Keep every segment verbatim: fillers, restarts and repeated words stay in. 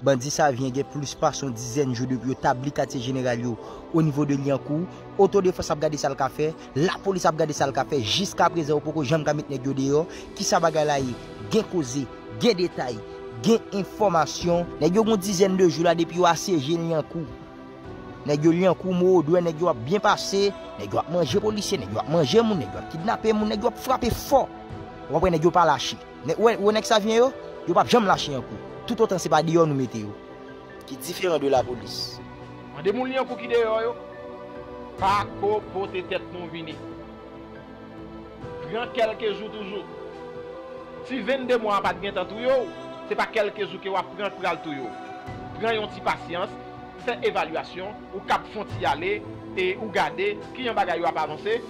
Bandi Savyen gen plis pase yon dizèn jou depi yo tabli katye jeneral yo o nivo de Lyankou. Otodefans ap gade sa l ka fè, lapolis ap gade sa l ka fè. Jiskaprezan, yo poko janm ka met nèg yo deyò. Kisa bagay la ye? Gen koze, gen detay, gen enfòmasyon. Nèg yo gen yon dizèn de jou la depi yo asyeje Lyankou. Nèg yo Lyankou, Modwè, nèg yo ap byen pase. Nèg yo ap manje polisye, nèg yo ap manje moun, nèg yo ap kidnape moun, nèg yo ap frape fò. Ou konprann, nèg yo pa lache. Nè-, ou wè, ou wè nèg Savyen yo? Yo p ap janm lache Lyankou. Toutotan se pa deyò nou mete yo. Ki diferan de lapolis. Mande moun Lyankou ki deyò yo, pa ko pote tèt nou vini. Pran kèlke jou toujou. Si vennde mwa a pa t gentan touye w, se pa kèlke jou ke w ap pran k pral touye w. Pran yon ti pasyans, fè evalyasyon, ou kab fon ti ale, e ou gade kijan bagay yo ap avanse,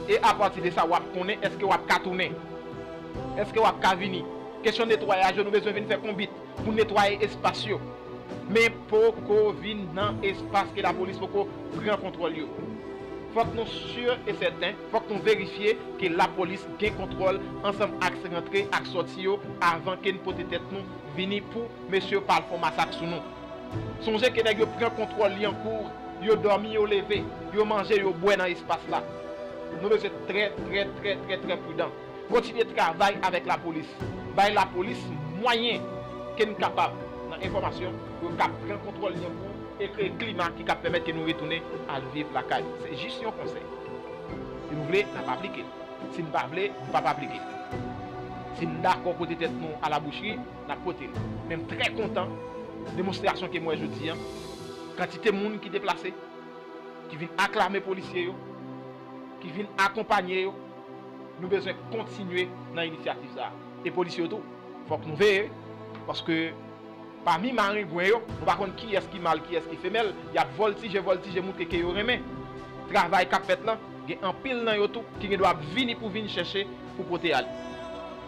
e apati de sa, w ap konnen èske w ap ka tounen, èske w ap ka vini. Kesyon netwayaj yo, nou bezwen vin fè konbit pou netwaye espas yo. Men poko vin nan espas ke lapolis poko pran kontwòl yo. Fòk nou si e sèten, fòk nou verifye ke lapolis gen kontwòl ansanm ak rantre ak sòti yo avan ke n pote tèt nou vini pou mesye yo pa al fè yon masak sou nou. Sonje ke nèg yo pran kontwòl Lyankou, yo dòmi, yo leve, yo manje, yo bwè nan espas la. Nou bezwen trè, trè, trè, trè, trè pridan. Kontinye travay avèk lapolis. Bay lapolis mwayen ke n kapab nan enfòmasyon pou yo kab pran kontwòl Lyankou e kreye klima ki kab pèmèt ke nou retounen al viv lakay. Se jis yon konsèy. Si nou vle, n ap aplike l. Si n pa vle, nou p ap aplike l. Si n dakò pote tèt nou a la boucherie, n ap pote l. Men m trè kontan demonstrasyon ke m wè jodi a. Kantite moun ki deplase, ki vin aklame polisye yo, ki vin akonpanye yo, nou bezwen kontinye nan inisyativ sa a. E polisye yo tou, fòk nou veye, paske pami marengwen yo, nou pa konn kiyès ki mal, kiyès ki femèl, y ap vòltije, vòltije, moutre ke yo renmen. Travay k ap fèt lan, gen anpil nan yo tou ki gen dwa ap vini pou vin chèche pou pote ale.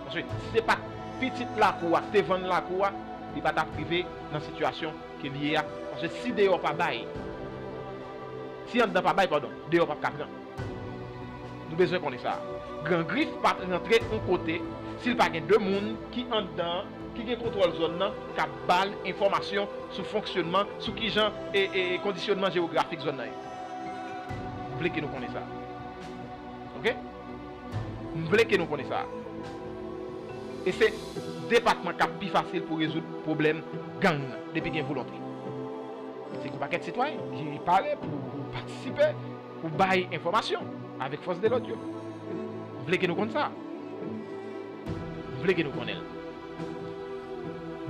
Paske si se pa t pitit lakou a k te vann lakou a, li pa t ap rive nan sitiyasyon ke l ye a. Paske si deyò pa bay, si anndan pa bay, padon, deyò p ap ka pran. Nou bezwen konnen sa. Gran Grif p ap rantre yon kote si l pa gen de moun ki anndan an, ki gen kontwòl zòn nan, k ap ba l enfòmasyon sou fonksyònman, sou kijan e, e, e kondisyònman jewografik zòn nan ye. M vle ke nou konnen sa. Oke? M vle ke nou konnen sa. E se depatman k ap pi fasil pou rezoud pwoblèm gang nan, depi gen volonte. Se yon pakèt sitwayen ki pare pou, pou patisipe, pou bay enfòmasyon avèk fòs de lòd yo. M vle ke nou konn sa. M vle ke nou konnen l.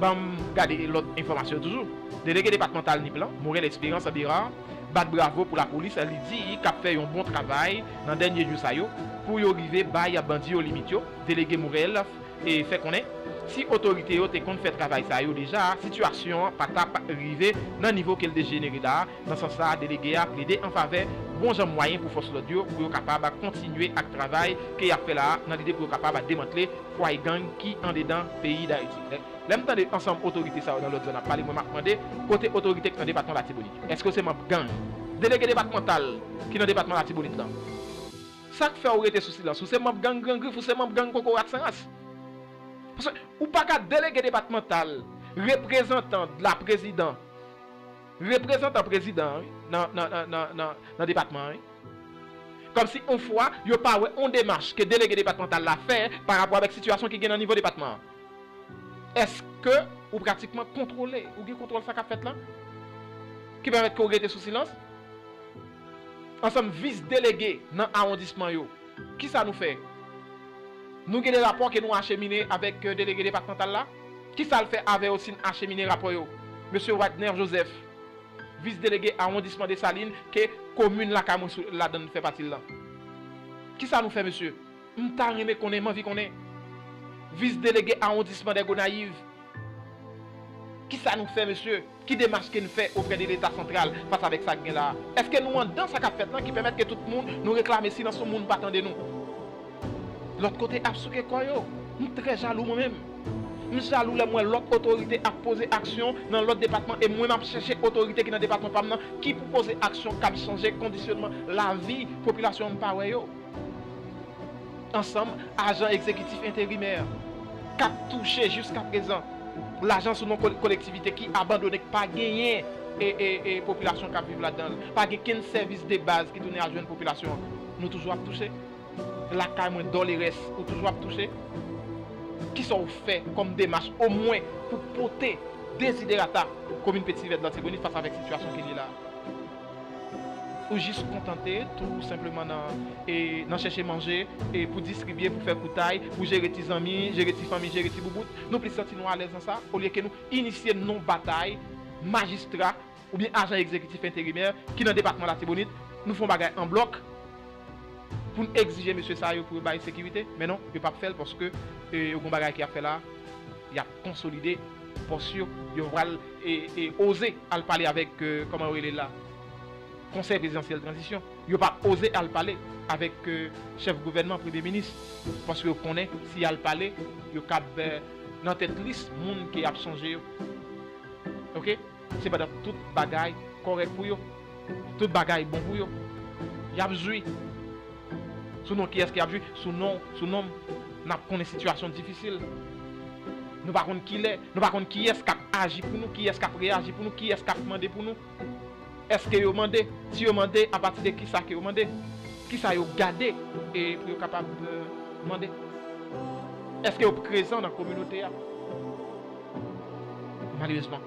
Ban m gade lòt enfòmasyon toujou. Delege depatmantal Nip lan, Morel Espérance Bérard, bat bravo pou lapolis, li di k ap fè yon bon travay nan dènye jou sa yo pou yo rive bay bandi yo limit yo. Delege Morel e fè konnen, si otorite yo te konn fè travay sa yo deja, sitiyasyon an pa t ap rive nan nivo ke l dejenere la a. Nan sans sa a, delege a plede an favè bon jan mwayen pou fòs lòd yo, pou yo kapab kontinye ak travay ke y ap fè la a, nan lide pou yo kapab demantle fwaye gang ki andedan peyi Dayiti. Lè, lè m tande ansanm otorite sa yo nan lòt zòn ap pale, mwen m ap mande, kote otorite k nan depatman Latibonit yo? Èske yo se manm gang? Delege depatmantal ki nan depatman Latibonit lan, sa k fè w rete sou silans? Ou se manm gang Gran Grif, ou se manm gang Kokorat San Ras? Paske ou pa ka delege depatmantal, reprezantan de la prezidan, reprezantan prezidan an, wi, nan, nan, nan, nan, nan, nan depatman an, wi. Kòmsi on fwa, yo pa wè on demach ke delege depatmantal la fè pa rapò avèk sitiyasyon ki gen nan nivo depatman an. Èske ou pratikman kontwole, ou gen kontwòl sa k ap fèt lan? Ki pèmèt ke w rete sou silans? Ansanm vis delege nan awondisman yo, kisa nou fè? Nou gen de rapò ke nou achemine avèk, euh, delege depatmantal la? Kisa l fè avè yo si n achemine rapò yo? Mesye Wadner Joseph, vis delege awondisman Desalin, ke komin lakay mwen sou, ladan l fè pati l lan. Kisa nou fè, mesye? M ta renmen konnen, m anvi konnen. Vis delege awondisman dè Gonayiv, kisa nou fè, mesye? Ki demach ke n fè oprè de Leta santral fas avèk sa k gen la a? Èske nou anndan sa k ap fèt lan ki pèmèt ke tout moun nou reklame silans, yon moun pa tande nou? Lòt kote ap souke kò yo. M trè jalou mwen menm. M jalou lè m wè lòt otorite ap poze aksyon nan lòt depatman e mwen m ap chèche otorite ki nan depatman pa m nan ki pou poze aksyon k ap chanje kondisyònman lavi popilasyon an, m pa wè yo. Ansanm ajan egzekitif enterimè k ap touche jiskaprezan Lajan sou non kol-, kolektivite ki abandone, ki pa genyen e, e, e popilasyon k ap viv ladan l. Pa gen kenn sèvis de baz ki tounen al jwenn popilasyon an. Nou toujou ap touche. Lakay mwen, Dòlerès, ou toujou ap touche. Kisa w fè kòm demach, omwen, pou pote deziderata komin Petit Rivière de Latibonit fas avèk sitiyasyon ke l ye la a? Ou jis kontante tou senpleman nan, e, nan chèche manje, e, pou distribye, pou fè koutay, pou jere ti zanmi, jere ti fanmi, jere ti boubout. Nou plis santi nou alèz nan sa, olye ke nou inisye non batay majistra oubyen ajan egzekitif enterimè ki nan depatman Latibonit, nou fè yon bagay an blòk pou n egzije mesye sa yo pou yo bay sekirite. Men non, yo p ap fè l paske, e, yo gen yon bagay ki ap fè la, y ap konsolide pòs yo, yo pral, e, e, oze al pale avèk, e, kòman yo rele l la, Konsèy Prezidansyèl Tranzisyon. Yo p ap oze al pale avèk, e, chèf gouvènman, premye minis, paske yo konnen si y al pale, yo kab, e, nan tèt lis moun ke y ap sonje yo. Oke? Sepandan, tout bagay kòrèk pou yo. Tout bagay bon pou yo. Y ap jwi. Sou non kiyès ki ap jwi? Sou non, sou non m. N ap konnen sitiyasyon difisil. Nou pa konn kilè, nou pa konn kiyès k ap aji pou nou, kiyès k ap reyaji pou nou, kiyès k ap mande pou nou. Èske yo mande? Si yo mande, apati de kisa ke yo mande? Kisa yo gade, e, pou yo kapab, e, mande? Èske yo prezan nan kominote a? Malerezman,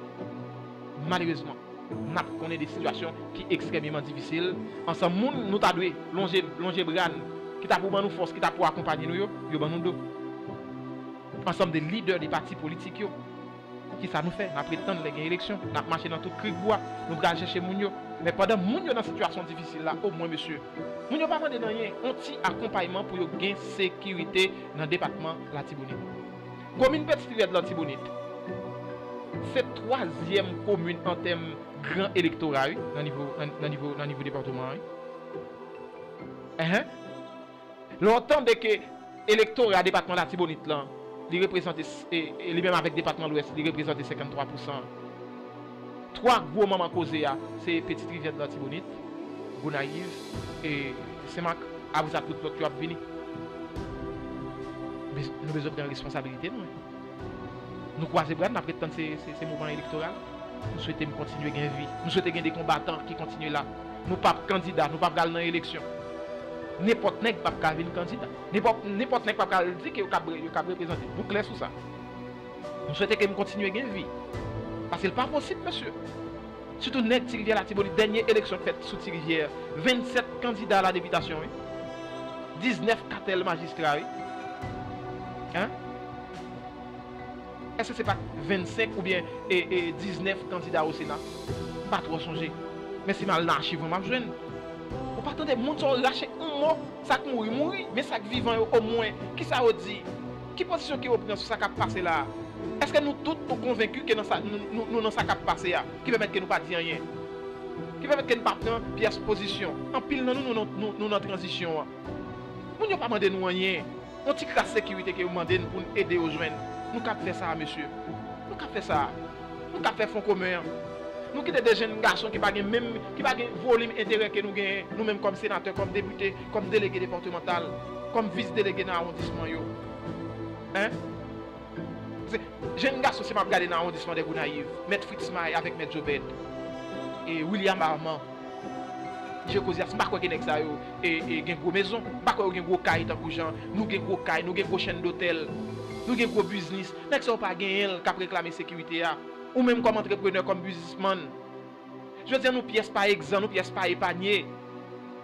malerezman, n ap konnen de sitiyasyon ki ekstrèmeman difisil. Ansanm moun nou ta dwe lonje, lonje bra n, ki ta pou ban nou fòs, ki ta pou akonpanye nou yo, yo ban nou do. Ansanm de lidè de pati politik yo, kisa nou fè? N ap ret tann lè gen eleksyon, n ap mache nan tout krik bwa, nou pral chèche moun yo. Men pandan moun yo nan sitiyasyon difisil la, omwen, mesye, moun yo pa mande n anyen, yon ti akonpayman pou yo gen sekirite nan depatman Latibonit. Komin Petit Rivière de Latibonit, se twazyèm komin an tèm gran elektora, wi, nan nivo, nan, nan nivo, nan nivo depatman an, wi. Enhen. Lè w tande ke elektora depatman Latibonit lan, li reprezante, e, e, li menm avèk depatman Lwès, li reprezante senkanntwa pousan. Twa gwo manman koze a, se Petit Rivière de Latibonit, Gonayiv, e Senmak. Apre sa, tout lòt yo ap vini. Bez-, nou bezwen pran responsabilite nou. Nou kwaze bra n, n ap ret tann se, se, se moman elektoral. M swete m kontinye gen vi. M swete gen de konbatan ki kontinye la. Nou p ap kandida, nou p ap pral nan eleksyon. Nenpòt nèg p ap ka vin kandida. Nenpòt, nenpòt nèg p ap ka al di ke yo kab, yo kab reprezante. Nou klè sou sa. M swete ke m kontinye gen vi. Paske l pa posib, mesye. Sitou nèg Ti Rivyè Latibonit, dènye eleksyon k fèt sou Ti Rivyè, vennsèt kandida a la depitasyon, wi. Diznèf katèl majistra, wi. Hein? Èske se pa t vennsenk oubyen, e, e, diznèf kandida o Sena? M pa twò sonje. Men si m al nan achiv mwen, m ap jwenn. Ou pa tande moun sa yo rache yon mò, sa k mouri, mouri, men sa k vivan yo, omwen, kisa yo di? Ki pozisyon ke yo pran sou sa k ap pase la a? Èske nou tout nou konvenki ke nan sa, nou, nou, nou nan sa k ap pase a, ki pèmèt ke nou pa di anyen? Ki pèmèt ke nou pa pran pyès pozisyon? Anpil nan nou, nou, nou, nou, nou nan tranzisyon an. Moun yo pa mande nou anyen. Yon ti kras sekirite ke yo mande n pou n ede yo jwenn. Nou kab fè sa a, mesye. Nou kab fè sa a. Nou kab fè fon komen an. Nou kite de jenn gason ki pa gen menm, ki pa gen volim enterè ke nou genyen, nou menm kòm senatè, kòm depite, kòm delege depatmantal, kòm vis delege nan awondisman yo. Hein? Se, jenn gason, si m ap gade nan awondisman de Gonayiv, Mèt Fritz May avèk Mèt Jobèd, e William Armand, Jé Kozyas, m pa kwè ke nèg sa yo, e, e, gen gwo mezon. M pa kwè yo gen gwo kay tankou jan nou gen gwo kay, nou gen gwo chèn dotèl, nou gen gwo biznis. Nèg sa yo pa genyen l k ap reklame sekirite a. Ou menm kòm antreprenè, kòm biznismann, jodi a nou pyès pa egzan, nou pyès pa epanye.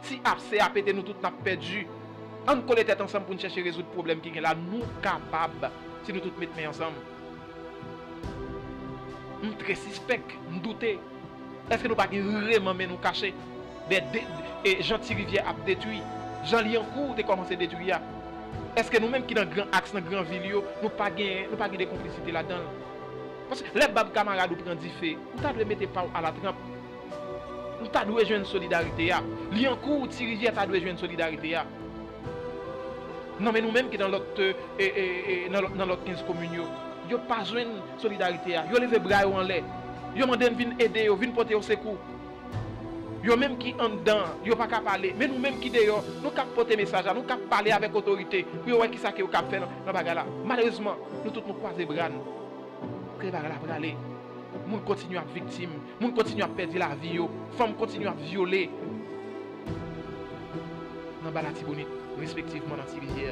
Si apse a pete, nou tout n ap pèdi. Ann kole tèt ansanm pou n chèche rezoud pwoblèm ki gen la. Nou kapab, si nou tout met men ansanm. M trè sispèk, m doute. Èske nou pa gen reman men nou kache dèyè de, e, jan Ti Rivyè ap detwi, jan Lyankou te kòmanse detwi a? Èske nou menm ki nan gran aks, nan gran vil yo, nou pa gen, nou pa gen de konplisite ladan l? Paske lè bab kamarad ou pran dife, ou ta dwe mete pa w alatranp. Nou ta dwe jwenn solidarite a. Lyankou, Ti Rivyè ta dwe jwenn solidarite a. Non, men nou menm ki nan lòt, e, e, e, nan lòt, nan lòt kenz komin yo, yo pa jwenn solidarite a. Yo leve bra yo anlè. Yo mande n vin ede yo, vin pote yo sekou. Yo menm ki anndan, yo pa ka pale. Men nou menm ki deyò, nou kab pote mesaj la, nou kab pale avèk otorite pou yo wè kisa ke yo kab fè nan, nan bagay la. Malerezman, nou tout nou kwaze bra n. Kote bagay la prale? Moun kontinye ap viktim, moun kontinye ap pèdi lavi yo, fanm kontinye ap vyole. Nan Ba Latibonit, respektivman nan Ti Rivyè.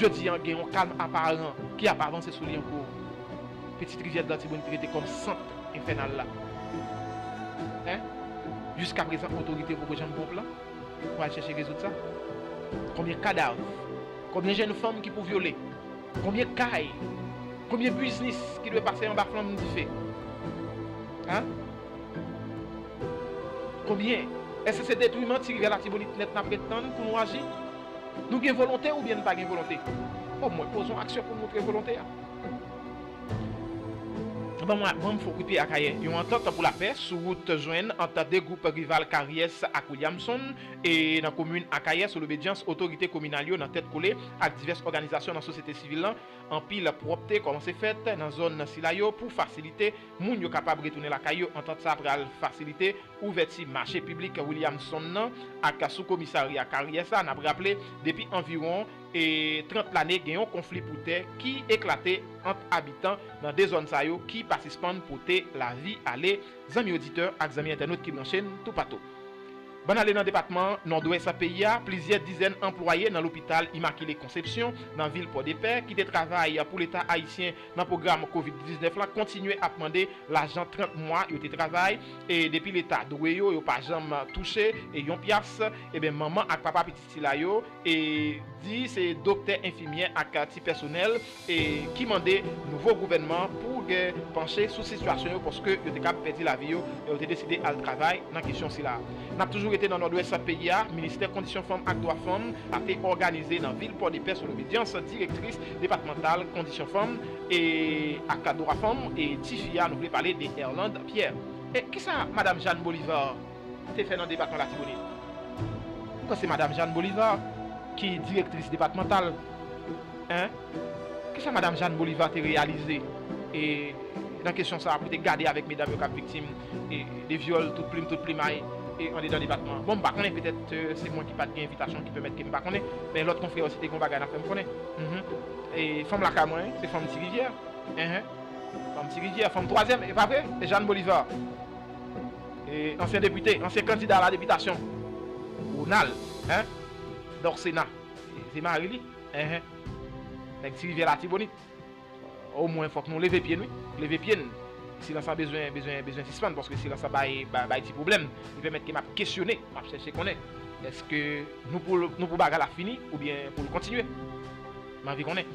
Jodi a, gen yon kalm aparan ki ap avanse sou li ankò. Pitit Rivyè de Latibonit rete kòm sant enfènal la. Hein? Jiskaprezan, otorite yo poko janm pran plan pou al chèche rezoud sa. Konbyen kadav? Konbyen jèn fanm ki pou vyole? Konbyen kay? Konbyen biznis ki dwe pase anba flanm dife? Hein? Konbyen? Èske se detwiman Ti Rivyè Latibonit nèt n ap ret tann pou nou aji? Nou gen volonte oubyen n pa gen volonte? Omwen, poze yon aksyon pou n montre volonte a. Ban mwen, ban m fè w kout pye Akayè. Yon antant pou lapè sou wout jwenn ant de gwoup rival Karyès ak Williamson e nan komin Akayè sou lobedyans otorite kominal yo nan tèt kole ak divès òganizasyon nan sosyete sivil lan. Anpil pwòpte kòmanse fèt nan zòn sila yo pou fasilite moun yo kapab retounen lakay yo. Antant sa a pral fasilite ouvèti mache piblik Williamson nan ak sou komisarya Karyès la. N ap raple, depi anviwon e trant lane, gen yon konfli pou tè ki eklate ant abitan nan de zòn sa yo ki pa sispann pote lavi ale. Zanmi oditè ak zanmi entènot ki branche n toupatou. Ban n ale nan depatman Nòdwès peyi a, plizyè dizèn anplwaye nan lopital Imakile Konsepsyon, nan vil Pòdepè, ki te travay pou Leta ayisyen nan pwogram kovid diznèf la, kontinye ap mande lajan trant mwa yo te travay, e depi Leta dwe yo, yo pa janm touche, e yon pyas, eben, manman ak papa pitit sila yo, e di se doktè, enfimyè ak ti pèsonèl, e ki mande nouvo gouvènman pou gen panche sou sitiyasyon yo, paske yo te kab pèdi lavi yo, e yo te deside al travay nan kesyon sila. N ap toujou rete nan Nòdwès peyi a, Ministè Kondisyon Fanm ak Dwa Fanm la te òganize nan vil Pòdepè sou lobedyans direktris depatmantal Kondisyon Fanm e ak Dwa Fanm e Tifi a, nou vle pale de Erlande Pierre. E kisa Madam Jeanne Bolivar te fè nan depatman Latibonit? M kwè se Madam Jeanne Bolivar ki direktris depatmantal. Hein? Kisa Madam Jeanne Bolivar te reyalize, e, nan kesyon sa a, pou te gade avèk medam yo k ap viktim, e, de vyòl, tout plim, tout plimay, e, andedan depatman an? Bon, m pa konnen, petèt, e, se mwen ki pa t gen envitasyon ki pèmèt ke m pa konnen, men lòt konfrè yo, si te gen yon bagay, n ap fè m konnen. Mhm. E fanm lakay mwen, se fanm Ti Rivyè. Enhen. Fanm Ti Rivyè, fanm twazyèm, e pa vre? E Jeanne Bolivar. E ansyen depite, ansyen kandida a la depitasyon. Ronald, hein? Dorcena. E se mari li. Enhen. Nèg Ti Rivyè Latibonit. Omwen fòk nou leve pye n, wi. Leve pye n. Silans la bezwen, bezwen, bezwen sispann, paske silans la bay, bay, bay ti pwoblèm. Li pèmèt ke m ap kesyone, m ap chèche konnen. Èske nou pou, nou pou bagay la fini oubyen pou l kontinye? M anvi konnen.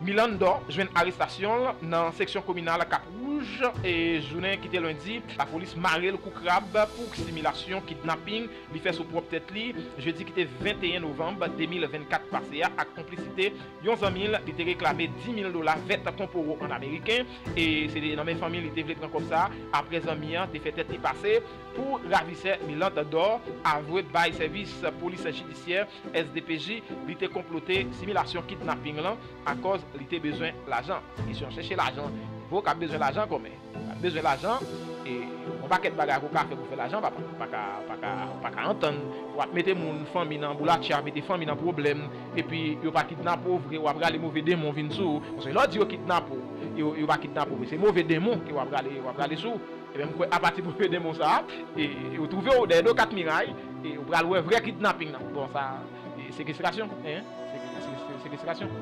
Milan Dò jwenn arestasyon l nan seksyon kominal Kap Wouj, e jounen ki te lendi, lapolis mare l kou krab pou similasyon kidnaping li fè sou pwòp tèt li, jedi ki te venteyen novanm de mil vennkat pase a, ak konplisite yon zanmi l, li te reklame dis mil dola vèt konporo an ameriken, e se nan men fanmi l li te vle pran kòb sa a, apre zanmi an te fè tèt li pase pou ravisè Milan Dò avwe bay sèvis polis jidisyè S D P J, li te konplote similasyon kidnaping lan akòz li te bezwen lajan. Kesyon chèche lajan. Vo k ap bezwen lajan kòmè. K ap bezwen lajan, e yon pakèt bagay ke w ka fè pou fè lajan, pa, pa ka, pa ka, pa ka antann. W ap mete moun, fanmi nan boulatcha, mete fanmi nan pwoblèm, epi yo pa kidnape w vre, w ap rale move demon vin sou ou. Paske lè w di yo kidnape w, yo, yo pa kidnape w vre, se move demon ke w ap rale, w ap rale sou ou. Ebyen, m kwè apati move demon sa a, e, e ou twouve w dèyè de kat miray, e ou pral wè vrè kidnaping nan. Bon, sa, e, sekestrasyon, en, se, se, se, sekestrasyon.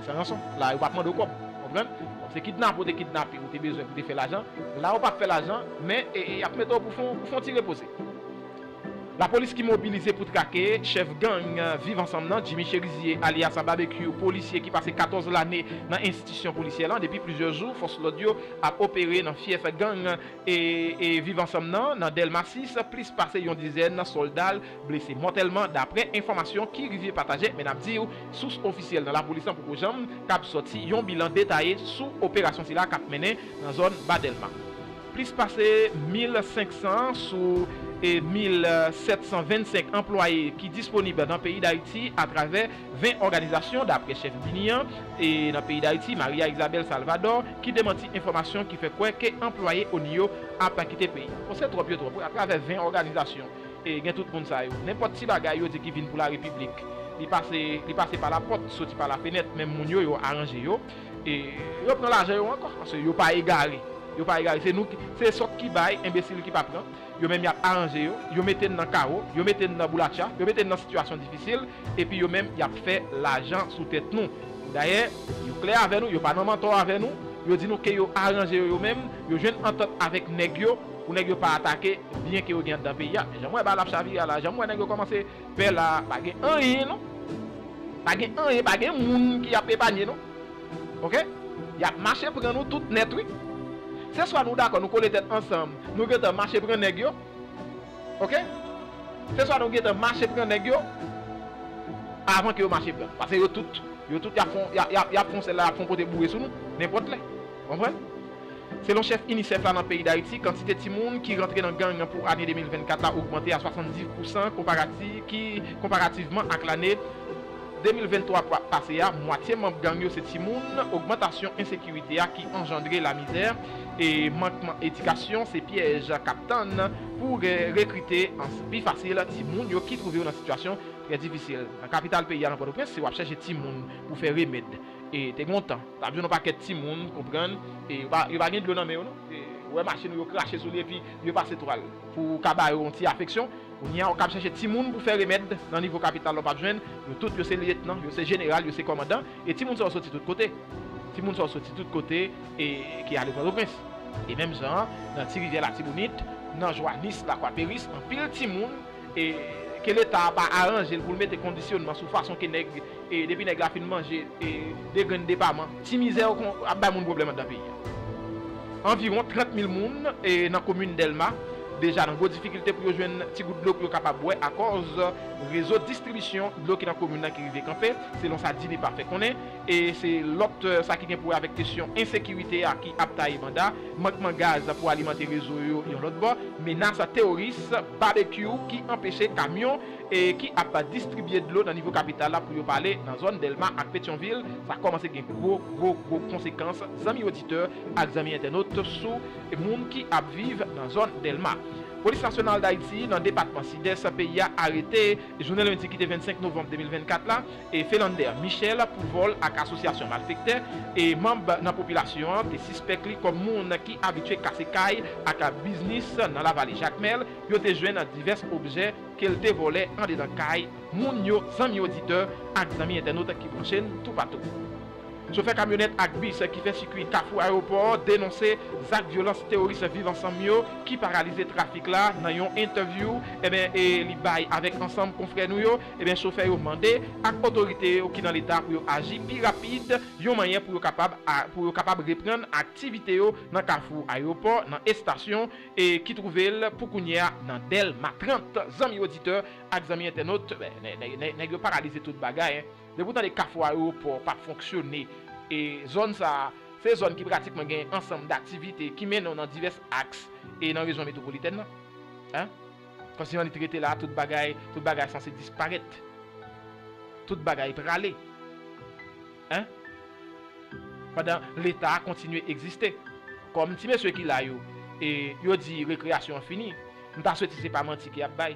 Se ranson. La, yo p ap mande w kòb. Konprann? Bon, se kidnape w te kidnape, ou te bezwen pou te fè lajan. La, ou p ap fè lajan, men, e, e, y ap mete w pou fon, pou fon ti repoze. Lapolis ki mobilize pou trake chèf gang Viv Ansanm nan, Jimmy Cherizier, alyas Babekyou, polisye ki pase katòz lane nan enstitisyon polisyè lan. Depi plizyè jou, fòs lòd yo ap opere nan fyèf gang e, e Viv Ansanm nan, nan Dèlma sis, plis pase yon dizèn sòlda l blese mòtèlman, daprè enfòmasyon ki rive pataje. Men n ap di w, sous ofisyèl nan lapolis lan poko janm kab sòti yon bilan detaye sou operasyon sila k ap mennen nan zòn Ba Dèlma. Plis pase mil senk san sou, e, mil sèt san vennsenk anplwaye ki disponib nan peyi Dayiti atravè ven òganizasyon, daprè chèf BINUH an, e nan peyi Dayiti, Maria Isabel Salvador, ki demanti enfòmasyon ki fè kwè ke anplwaye ONI yo ap kite peyi a. Bon, se twòp yo twòp, wi, atravè ven òganizasyon, e gen tout moun sa yo. Nenpòt ti bagay yo di ki vin pou larepiblik, li pase, li pase pa lapòt, soti pa lafenèt, menm moun yo, yo aranje yo. E yo pran lajan yo ankò, paske yo pa egare. Yo pa egare. Se nou ki, se sòt ki bay, enbesil ki pa pran. Yo menm y ap aranje yo, yo mete n nan kawo, yo mete n nan boulatcha, yo mete n nan sitiyasyon difisil, epi yo menm y ap fè lajan sou tèt nou. Dayè, yo klè avè nou, yo pa nan mantò avè nou, yo di nou ke yo aranje yo yo menm, yo jwenn antant avèk nèg yo, pou nèg yo pa atake byen ke yo gen anndan peyi a. Men jan m wè bagay la ap chavire a la, jan m wè nèg yo kòmanse pè la, pa gen anyen non. Pa gen anyen, pa gen moun ki ap epanye non. Oke? Y ap mache pran nou tout nèt wi. Se swa nou dakò, nou kole tèt ansanm, nou gentan mache pran nèg yo. Oke? Se swa nou gentan mache pran nèg yo avan ke yo mache pran. Paske yo tout, yo tout y ap fon, y ap, y ap, y ap fon sèl la, y ap fon pote boure sou nou, nenpòt lè. Konprann? Selon chèf UNICEF la nan peyi Dayiti, kantite timoun ki rantre nan gang pou ane de mil vennkat la ogmante a swasanndis pousan konparati, ki, konparativman ak lane de mil venntwa pa, pase a, mwatye manm gang yo se timoun. Ogmantasyon ensekirite a ki anjandre lamizè e mankman edikasyon se pyèj k ap tann pou re-, rekrite an, pi fasil timoun yo ki twouve yo nan sitiyasyon trè difisil. Nan kapital peyi a, nan Pòtoprens, si w ap chèche timoun pou fè remèd, e te gen yon tan, t ap jwenn yon pakèt timoun, konprann, e yo pa, yo pa gen dlo nan men yo non. E ou wè machin ou yo krache sou li epi yo pase twal pou ka ba yo yon ti afeksyon. Kounye a, ou k ap chèche timoun pou fè remèd nan nivo kapital la, ou p ap jwenn. Yo tout, yo se lyetnan, yo se jeneral, yo se kòmandan. E timoun sa yo soti tout kote. Timoun sa yo soti tout kote e ki ale Pòtoprens. E menm jan an, nan Ti Rivyè Latibonit, nan Jwanis, Lakwa Peris, anpil timoun e ke Leta a pa aranje l pou l mete kondisyonman sou fason ke nèg, e depi nèg la fin manje e de grenn depaman, ti mizè yo kon, ap bay moun pwoblèm anndan peyi a. Anviwon trant mil moun e nan komin Dèlma deja nan gwo difikilte pou yo jwenn ti gout dlo pou yo kapab bwè akòz rezo distribisyon dlo ki nan komin nan ki rive kanpe, selon sa DINEPA fè konnen. E se lòt, eh, sa ki gen pou wè avèk kesyon ensekirite a ki ap taye banda, mankman gaz pou alimante rezo yo yon lòt bò, menas teworis, babekyou ki anpeche kamyon e ki ap distribye dlo nan nivo kapital la pou yo pale nan zòn Dèlma ak Petyonvil, sa kòmanse gen gwo, gwo, gwo konsekans, zanmi oditè ak zanmi entènot, sou moun ki ap viv nan zòn Dèlma. Polis Nasyonal Dayiti nan depatman Sidès peyi a arete jounen lendi ki te vennsenk novanm de mil vennkat la, e Felander Michel pou vòl ak asosyasyon malfektè, e manm nan popilasyon an te sispèk li kòm moun ki abitye kase kay ak biznis nan Lavale Jakmèl. Yo te jwenn divès objè ke l te vòlè andedan kay moun yo, zanmi oditè ak zanmi entènot ki branche n toupatou. Chofè kamyonèt ak bis ki fè sikui Kafou Ayewopò denonse zak vyolans teworis Viv Ansanm yo ki paralize trafik la. Nan yon entèvyou, ebyen, e li bay avèk ansanm konfrè nou yo, ebyen, chofè yo mande ak otorite yo ki nan Leta pou yo aji pi rapid, yon mannyè pou yo kapab a, pou yo kapab reprann aktivite yo nan Kafou Ayewopò, nan estasyon, e ki twouve l pou kounye a nan Dèlma trant. Zanmi oditè ak zanmi entènot, ben, nè-, nè-, nè-, nèg yo paralize tout bagay, en. Depi w tande Kafou Ayewopò p ap fonksyone, e zòn sa a, se zòn ki pratikman gen ansanm daktivite ki mennen w nan divès aks e nan rejyon metwopolitèn nan. Hein? Kòmsi annik rete la, tout bagay, tout bagay sanse disparèt. Tout bagay prale. Hein? Pandan Leta a kontinye egziste. Kòm ti mesye ki la yo, e yo di rekreyasyon an fini, m ta swete se pa manti ke y ap bay.